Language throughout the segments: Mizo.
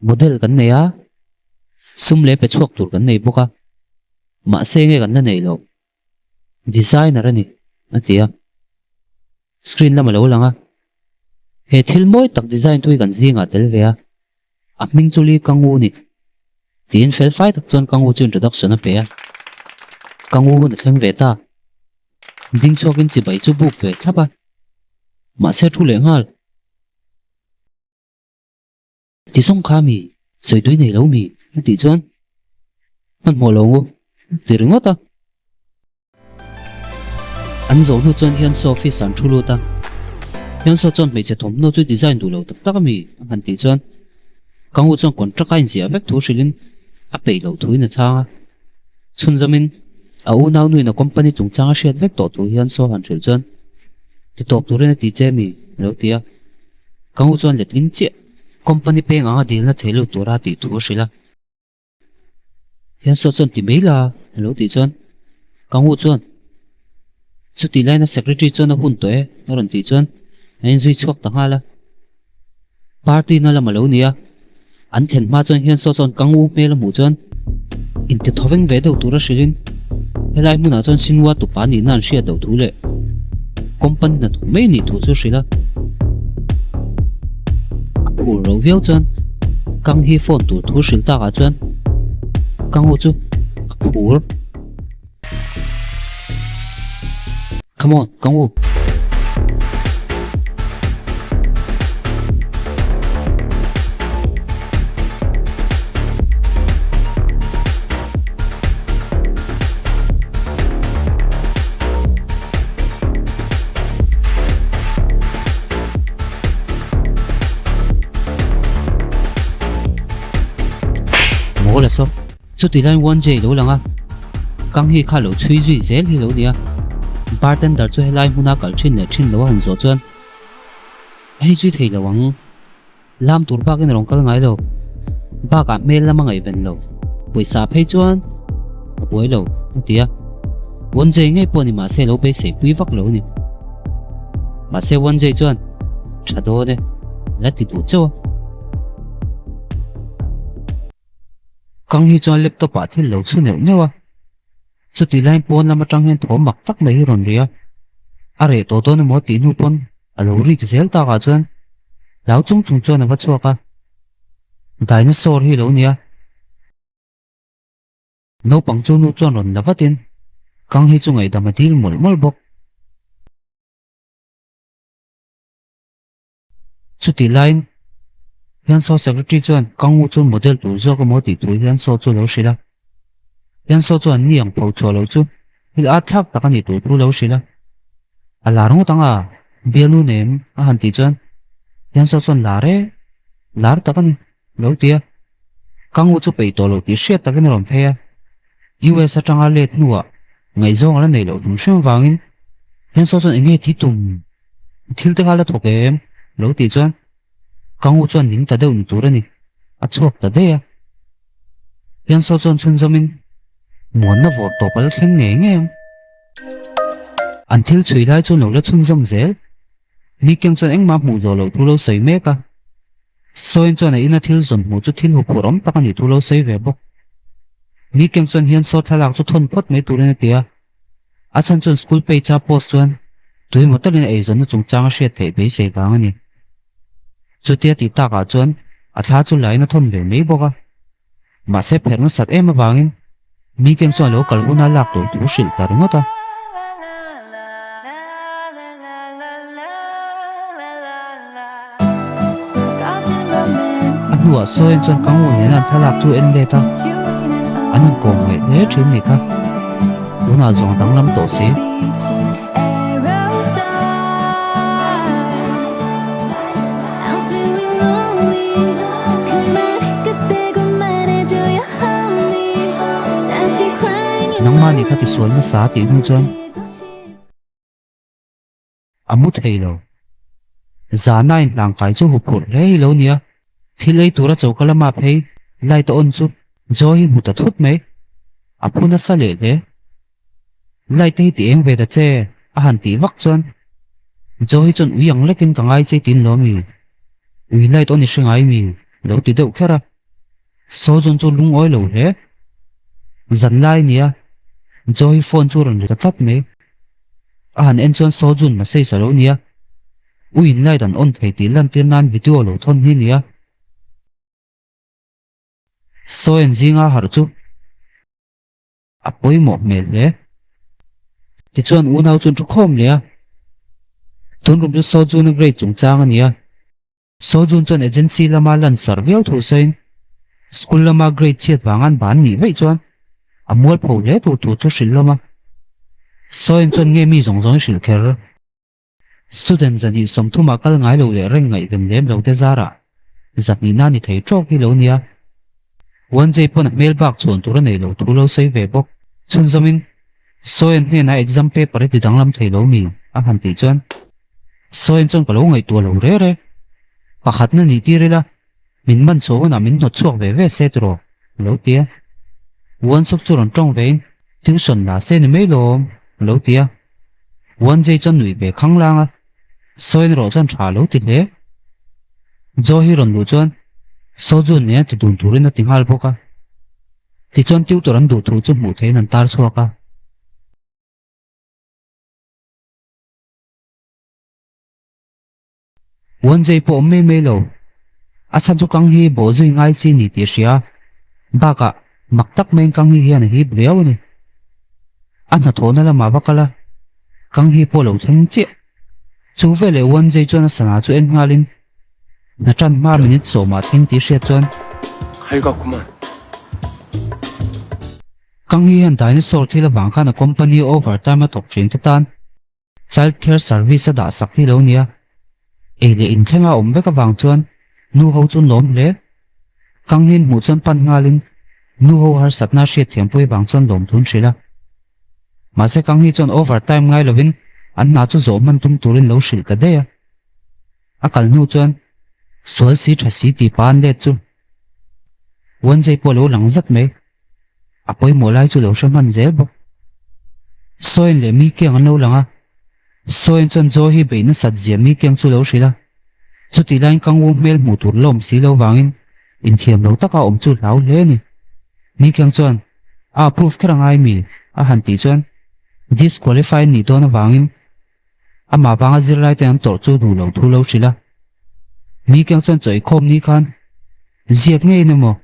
Model kan nei a, sum leh pe chhuak tur kan nei bawk a, mahse nge kan la nei lo. Designer a ni, a ti a. Screen lam a lo lang a, he thil mawi tak design tu hi kan zingah tel ve a, a hming chu Lee Kang-woo ni. Tiin fel fai tak chuan Kang-woo chu introduction a pe a. Kang-woo hun a thleng ve ta. Ding chhuakin chibai chu buk ve thlap a, mahse thu leh nghal. Ti zawng kha mi, sawi tui nei lo mi a tih chuan hmanhmawh lo ngu ti ringawt a. An zawh hnu chuan Hyunso office ah an thu lut a, Hyunso chuan hmeichhe thawmhnaw chu design duh lo tak tak a mi a han tih chuan Kang U chuan contract a inziah vek thu hrilhin a peih loh thuin a chhang a. Chhunzawmin a unau nuin a company chungchang a hriat vek tawh thu Hyunso han hrilh chuan ti tawp turin a ti che mi a lo ti a. Ka u chuan letling chiah company peng anga dilna thei lut tura tih thu a hrilh a. Hiansaw chuan ti mai la a lo tih chuan ka u chuan chutih laina secretary chuan a hun tawh e a rawn tih chuan a inzui chhuak ta nghal a. Party na lam a lo ni a, an thlen hma chuan Hiansaw chuan ka u hmel a hmuh chuan inti thawveng ve deuh tura hrilhin helai hmunah chuan Sinwa tupa nihna an hriat loh thu leh company hnathawk mai nih thu chu hrilh a. A phur ro viau chuan Kang hi phone tur thu hrilh takah chuan Kang u chu a phur. Come on, Kang u. Mawl a saw. Chuti laiin One Jay lo lang a, Kang hi kha lo chhui zui zel hi lo nia. Bartender chu helai hmuna kal thin leh thin lo a han zawh chuan, Hei chu i thei lo ang. Lam tur bakin a rawn kal ngai lo. Bakah hmel lam a ngaihven lo. Pawisa phei chuan a buai lo, a ti a. One Jay ngei pawh ni mahse lo beisei pui vak lo a ni. Mahse One Jay chuan, Tha dawn e, la ti duh chauh a. Kang hi chuan laptop ah thil lo chhu neuh neuh a, chuti laiin pawn lam atang hian thawm mak tak mai hi rawn ri a, a reh tawh dawn emaw tih hnu pawn a lo rik zel takah chuan hlau chung chung chuan a va chhuak a, dinosaur hi lo nia. Naupang chu nu chuan rawn la vatin Kang hi chu ngaihdam a dil mawlh mawlh bawk. Chutih laiin Hiansaw Secretary chuan Kang U chu model tur zawk emaw tih thu Hiansaw chu lo hrilh a. Hiansaw chuan ni ang pho chhuah loh chu thil at thlak tak a nih tur thu lo hrilh a. A lar ngawt ang a, bialnu nem a han tih chuan Hiansaw chuan lar e, lar tak a ni lo ti a. Kang U chu peih tawh loh tih hriat takin a rawn phei a. US atanga let hnuah ngaihzawng a la neih loh hrim hrim avangin Hiansaw chuan eng nge tih tum? Thil te kha la thawk em? Lo tih chuan ka ngu chuan ning ta deuh ni tur a ni. A chhuak ta daih a. Piansaw chuan chhunzawmin muanna vawr tawp a la thleng ngei ngei ang. An thil chhui lai chuan lo la chhunzawm zel. Nikyang chuan engmah hmuh zawh loh thu lo sawi mek a. Sawiin chuan a ina thil zawn hmuh chu thil huphurh awm tak a nih thu lo sawi ve bawk. Nikyang chuan hian saw thlalak chu thawn phawt mai turin a ti a. A chhan chuan school page a post chuan tuimaw takin a eizawnna chungchang a hriat theih beisei vang a ni. Chutia tih takah chuan a thla chu lain a thawn ve mai bawk a. Mahse pherh nasat em avangin Meekem chuan lo kal huna lak tur thu hrilh ta ringawt a. A hnuah Sawian chuan Kangwu nena an thlalak chu en let a, an inkawm ngaih hle thin ni kha. Tunah zawng a danglam tawh si. Nangmah nih kha tisual hmasa tih hnu chuan. A mu thei lo. Zana inhlangkai chu huphurh hle hi lo nia. Thil ei tura choka lama phei light a on chu Joy hi hmu ta thut mai. A phu nasa leh hle. Light te hi ti eng ve ta che a han tih vak chuan Joy hi chuan ui ang lekin ka ngai che tiin lo mi. Ui light on i hre ngai mi. Lo ti deuh kher a. Sojun chu lungawi lo hle. Zan lai nia, Joe hi phone chu rawn ri ta tlat mai. A han en chuan Sojun message a lo nia. Ui in light an on thei tih lantir nan video lo thawn hi nia. Sawi an zinga harh chu a pawimawh hmel hle. Tichuan unau chu an thu khawm leh a. Tun rum chu Sojun-a grade chungchang a ni a. Sojun chuan agency lama lan sarh viau thu sawiin school lama grade chhiat vanga an ban nih vaih chuan a mualpho hle tur thu chu hrilh hlawm a. Sawiin chuan nge mi zawng zawng i hrilh kher? Student zahnih sawmthumah kal ngai lo leh reng ngaihven lem lo te zarah zahnihna ni thei tawk hi lo nia. Wanjei pawn a hmel bak chhuan tur a nei lo thu lo sawi ve bawk. Chhunzawmin Sawian hnenah exam paper i ti danglam thei lo mi? a han tih chuan Sawian chuan ka lo ngaihtuah lo re re. Pakhatna nih tir ila Min man chhuah hunah min hnawt chhuak ve ve se tiraw? A lo ti a. Uansuk chu rawn tawng vein, Tuition la se ni mai lawm, a lo ti a. Uanjei chuan nuih ve khang lang a, Sawiin erawh chuan tha a lo ti hle. Joe hi rawn luh chuan Sojun nen a ti dun turin a ti nghal bawk a. Tichuan tutor an duh thu chu hmuh theihin an tar chhuak a. Uanjei pawh awm mai mai lo. A chhan chu kang hi bawh zui ngai chi ni tih a hria. Bakah, mak tak maiin kang hi hian a hip riau a ni. A hnathawhna lamah va kal a, kang hi pawh lo thleng chiah. Chu veleh Uanjei chuan a sana chu en nghalin hna tan hma minute sawmah thleng tih hriat chuan. Kang hi hian dinosaur thil avang khan a company overtime a thawk thin te tan Child care service a dah sak hi lo nia. Ei leh inthlenga awm vek avang chuan nu ho chu lawm hle. Kanghin hmuh chuan pan nghalin nu ho harsatna hriatthiam pui vang chuan lawm thun hrilh a. Mahse Kanghi chuan over time ngai lovin an hna chu zawh hman tum turin lo hrilh ta daih a. A kal hnu chuan sual si tha si tih pa an let chu Wenjei pawh lo lang zat mai. A pawimawh lai chu lo hre hman zel bawk. Sawiin leh mi keng an lo lang a, Sawiin chuan Joe hi beih nasat zia mi keng chu lo hrilh a. Chutih laiin ka ngu hmel hmuh tur lawm si lo vangin inthiam lo taka awm chu hlau hle a ni. Mi keng chuan, A approve kher a ngai mi? a han tih chuan disqualify nih dawn avangin Amah vanga zirlai te an tawrh chu duh lo thu lo hrilh a. Mi keng chuan chaw eikhawm ni khan ziak ngeiin emaw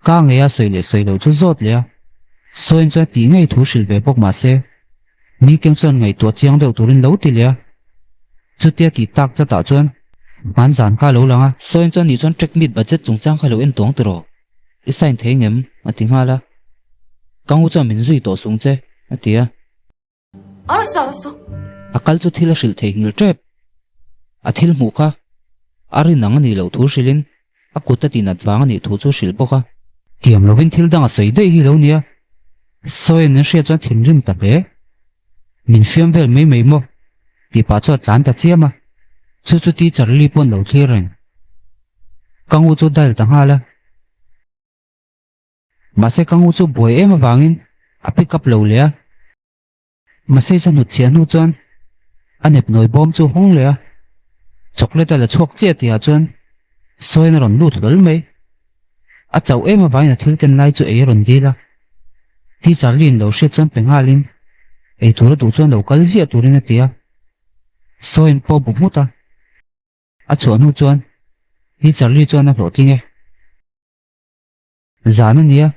ka ngei a sawi leh sawi loh chu zawt leh a. Sawiin chuan tih ngei thu hrilh ve bawk mah se mi keng chuan ngaihtuah chiang deuh turin lo ti leh a. Chutia tih tak tlatah chuan hman zan kha a lo lang a. Sawiin chuan nih chuan track meet budget chungchang kha lo en tawng tiraw? I sign thei ngem? a ti nghal a. Ka ngu chuan min zui tawh sung che a ti a. Arsa arsa. A kal chu thil a hrilh thei nghil tep. A thil hmuh kha a rin ang a nih loh thu hrilhin a kut a tinat vang a nih thu chu hrilh bawk a. Tiam lovin thil dang a sawi daih hi lo nia. Sawiin an hriat chuan thinrim ta hle. Min fiam vel mai mai maw? tih pah chu a tlan ta chiam a. Chu chu teacher Lee pawn lo thlir reng. Ka ngu chu dial ta nghal a. Mahse ka ngu chu buai em avangin a pick up lo leh a. Message a hnut chhiah hnu chuan a nep nawi bawm chu hawng leh a. Chocolate a la chhuak chiah tihah chuan sawiin a rawn lut hlawl mai. A chauh em avangin a thil ken lai chu ei a rawn dil a. Teacher Lin lo hriat chuan pe nghalin ei tur a duh chuan lo kal ziah turin a ti a. Sawiin pawh bu nghut a. A chhuah hnu chuan Teacher Lee chuan a hlawhtling e. Zan a nia,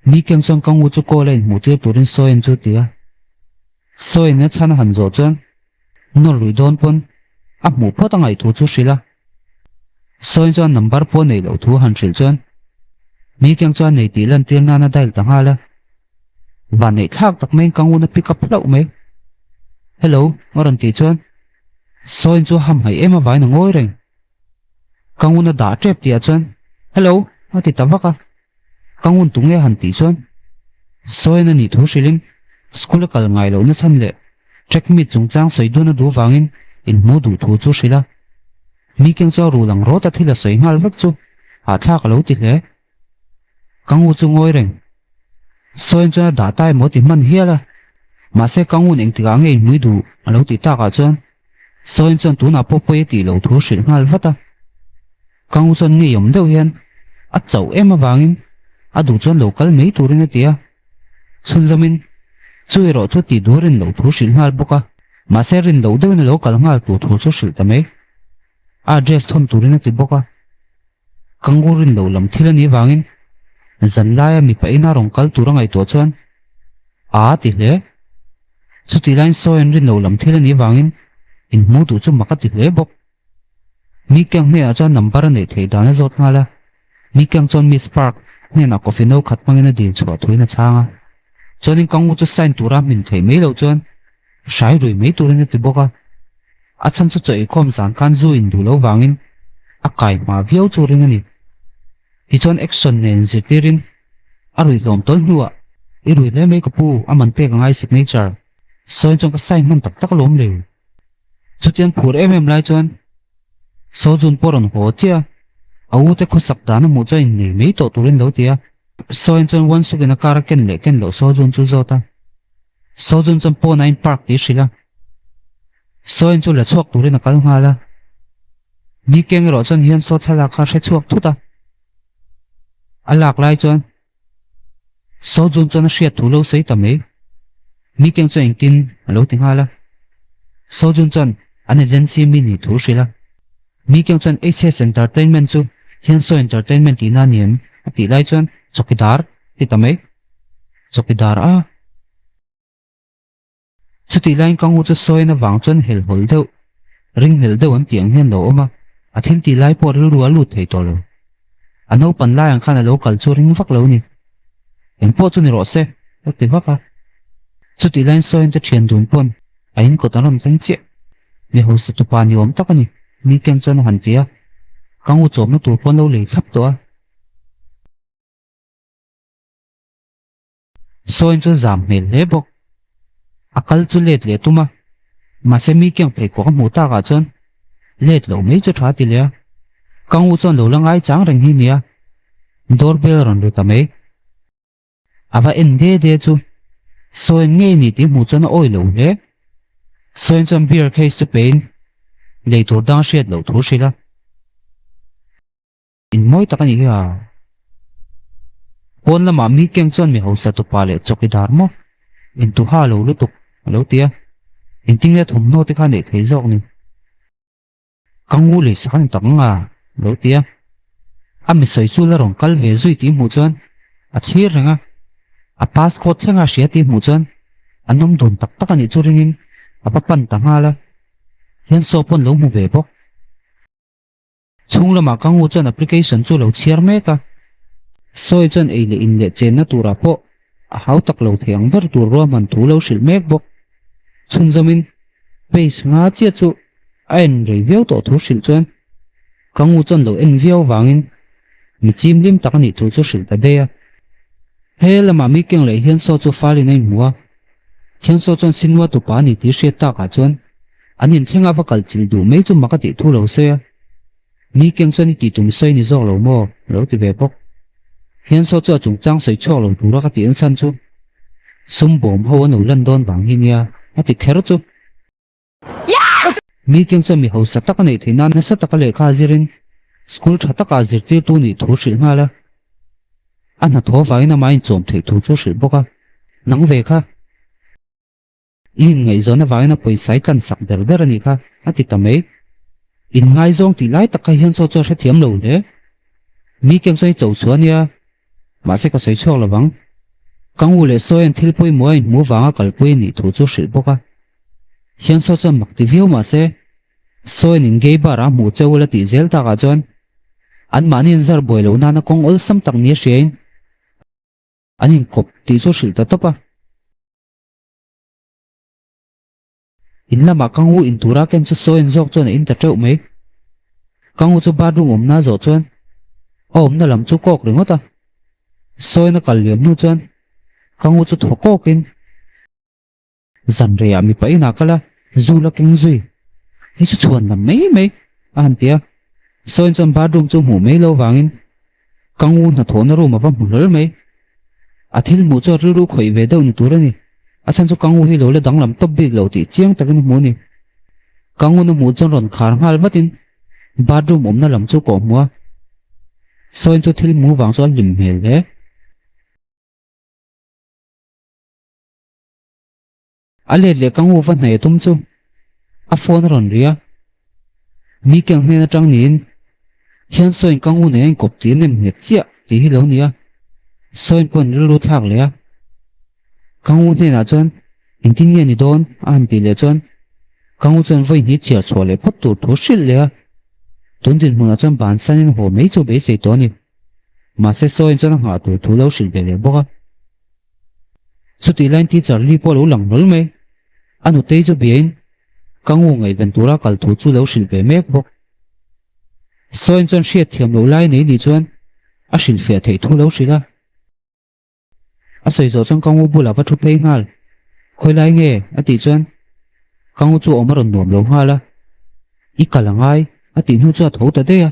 mi keng chuan ka ngu chu call a inhmuh tir turin Sawiin chu ti a. Sawiin a chhan a han zawh chuan nawr lui dawn pawn a hmuh phawt a ngaih thu chu hrilh a. Sawiin chuan number pawh neih loh thu a han hrilh chuan mi keng chuan nei tih lantir nan a dial ta nghal a. Van neih thlak tak maiin ka ngun a pick up hlauh mai. Hello a rawn tih chuan Sawiin chu a hamhaih em avangin a ngawi reng. Ka ngun a dah tep tihah chuan Hello a ti ta vak a, ka ngun tu nge han tih chuan Sawian a nih thu hrilhin school a kal ngai lohna chhan leh track meet chungchang sawi dun a duh vangin inhmuh duh thu chu hrilh a. Mi keng chu a rul ang rawt a thil a sawi nghal vek chu hahthlak a lo ti hle. Ka ngu chu ngawi reng. Sawian chuan a dah ta emaw ti hman hial a, mahse ka ngun engtikah nge inhmui duh a lo tih takah chuan Sawian chuan tunah pawh pawi a tih loh thu hrilh nghal vat a. Kang chuan ngeiawm deuh hian a chauh em avangin a duh chuan lo kal mai turin a ti a. Chhunzawmin chu erawh chu tih duh a rin loh thu hrilh nghal bawk a. Mahse rin loh deuhin a lo kal nghal tur thu chu hrilh ta mai. A address thawn turin a ti bawk a. Kangu rin loh lam thil a nih avangin zan laia mipa ina rawn kal tur a ngaihtuah chuan a ti hle. Chutih laiin sawi an rin loh lam thil a nih avangin inhmuh duh chu mak a ti hle bawk. Mi Keng hnenah chuan number a neih theih dan a zawt nghal a. Mi Keng chuan Miss Park hnenah coffee no khat hmangin a dil chhuah thuin a chhang a. Chuanin Kang U chu sign tura hmin theih mai loh chuan hrai rui mai turin a ti bawk a. A chhan chu chaw eikhawm zan khan zu in duh lo vangin a kai hma viau chu ring a ni. Tichuan action nen zirtirin a rui hlawm tawl hnuah i rui hle mai ka pu, a man pek a ngai signature sawiin chuan ka sign hman tak tak alawm le. Chutiang phur em em lai chuan Sojun pawh rawn haw chiah a, a u te khawsak dan a hmuh chuan innei mai tawh turin lo ti a. Soin chuan Wonsuk in a car a ken leh ken loh Sojun chu zawt a. Sojun chuan pawn a in park tih a hrilh a. Soin chu la chhuak turin a kal nghal a. Mi keng erawh chuan hian saw thlalak kha a hre chhuak thut a. A lak lai chuan Sojun chuan a hriat thu lo sawi ta mai. Mi keng chuan engtin a lo ti nghal a. Sojun chuan an agency mi nih thu hrilh a. Mi keng chuan HS Entertainment chu Hyunso Entertainment tihna a ni em? a tih lai chuan Chawkidar ti ta mai. Chawkidar a. Chutih laiin ka ngu chu sawiin avang chuan helhawl deuh, ringhlelh deuh an tih ang hian lo awm a, a thil tih lai pawh rilru a lut thei tawh lo. A naupan lai ang khan a lo kal chu ring vak lo ni. Eng pawh chu ni rawh se, ka ti vak a. Chutih laiin sawiin te thian dun pawn a in kawt an rawn thleng chiah. Mi hausa tupa ni awm tak a ni, mi keng chuan a han ti a. Ka ngu chawmna tur pawn lo lei thlap tawh a. Sawiin chu zam hmel hle bawk. A kal chu let leh tum a, mahse mi kiang pheikhawk a hmuh takah chuan let loh mai chu tha ti leh a. Ka ngu chuan lo la ngai chang reng hi nia, door bell rawn ri ta mai. A va en de de chu Sawiin ngei ni tih hmuh chuan a awi lo hle. Sawiin chuan beer case chu pein lei tur dang hriat loh thu hrilh a. In mawi tak a nih hi a. Pawn lamah mi keng chuan mi hausa tupa leh chawkidar maw intuha lo lutuk a lo ti a. Engtinge thawmhnaw te kha neih thei zawk ni? Ka ngu lei sak a ni tak ang a lo ti a. A mi sawi chu la rawn kal ve zui tih hmuh chuan a thlir reng a. A passcode thlenga hria tih hmuh chuan a nawm dun tak tak a nih chu ringin a va pan ta nghal a. Hian saw pawn lo hmu ve bawk. Chhung lamah ka ngu chuan application chu lo chhiar mek a, Sawi chuan ei leh in leh chenna turah pawh a hau tak lo thei ang ber tur ruahman thu lo hrilh mek bawk. Chhunzawmin page nga chiah chu a en rei viau tawh thu hrilh chuan ka ngu chuan lo en viau vangin mi chimlim tak a nih thu chu hrilh ta daih a. He lamah mi keng leh hian saw chu falin a inhmu a, Thiang saw chuan Sinwa tupa a ni tih hriat takah chuan An inthleng a va kal chilh duh mai chu mak a tih thu lo sawi a, Mi keng chuan i tih tum sawi ni zawk lo maw? lo ti ve bawk. Hian saw chu a chungchang sawi chhuak lo tura ka tih an chhan chu sum bawm ho an lo lan dawn vang hi nia a ti kher chu. Mi keng chuan mi hausa tak a neih theih nan nasa taka lehkha a zirin school tha takah zirtirtu nih thu hrilh nghal a, a hnathawh avangin amah inchawm theih thu chu hrilh bawk a, Nang ve kha. I inngaihzawn avangin a pawisa i tlan sak der der a nih kha, a ti ta mai. Inngaizawng tih lai tak kha hian chaw chu a hrethiam lo hle. Mi keng chuan i cho chhuah a nia, mahse ka sawi chhuak lo vang. Ka ngu leh sawian thil pawimawh a inhmuh vanga kalpui a nih thu chu hrilh bawk a. Hian saw chuan mak ti viau mahse, sawian in gay bar ah hmuh che ula tih zel takah chuan anmahni an zar buai loh nana kawng awlsam tak nia hriain an inkawp tih chu hrilh ta tawp a. In lamah ka ngu in tura ken chu sawi an zawk chuan a in ta teuh mai. Ka ngu chu bathroom awmna zawh chuan a awmna lam chu kawk ringawt a. Sawiin a kal liam hnu chuan ka ngu chu thaw kawkin zan reiah mipa inah kal a, zu la keng zui. Hei chu chhuan lam mai mai a han ti a. Sawiin chuan bathroom chu hmuh mai lo vangin ka ngu hnathawhna room a va hmu hlawl mai. A thil hmuh chu a rilru khawih ve deuh ni tur a ni. A chhan chu ka ngu hi lo la danglam tawp bik lo tih chiang takin a hmu a ni. Ka ngun a hmuh chuan rawn khar nghal vatin bathroom awmna lam chu kawh hmu a. Sawiin chu thil hmuh vang chuan hlim hmel hle. A let leh ka ngu va hnaih a tum chu a phone a rawn ri a, mi keng hnen atang niin hian sawiin ka ngu nei a inkawp tih a nem nghet chiah tih hi lo ni a, sawiin pawhin rilru thlak leh a. Ka ngu hnenah chuan engtin nge ni dawn a han tih leh chuan ka ngu chuan vawi hnih chhiar chhuah leh phawt tur thu hrilh leh a, tun dinhmunah chuan bansanin haw mai chu beisei tawh a ni. Mahse sawiin chuan a nghah tur thu lo hrilh ve leh bawk a. Chutih laiin teacher Lee pawh a lo lang hlawl mai. A nutei chu biain ka ngu ngaihven tura kal thu chu lo hrilh ve mek bawk. Sawiin chuan hriat thiam loh lai nei nih chuan a hrilhfiah theih thu lo hrilh a. A sawi zawh chuan ka ngu bulah va thu phei nghal. Khawi lai nge? a tih chuan ka ngu chu awm a rawn nuam lo nghal a. I kal a ngai a tih hnu chu a tho ta daih a.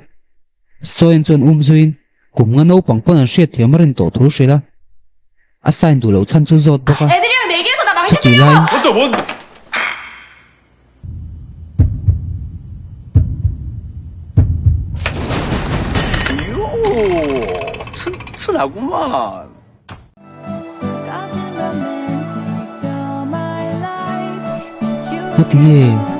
Sawiin chuan um zuiin Kum nga naupang pawn an hriat thiam a rin tawh thu hrilh a, a sign duh loh chhan chu zawt bawk a. Chutih laiin. Heti nge?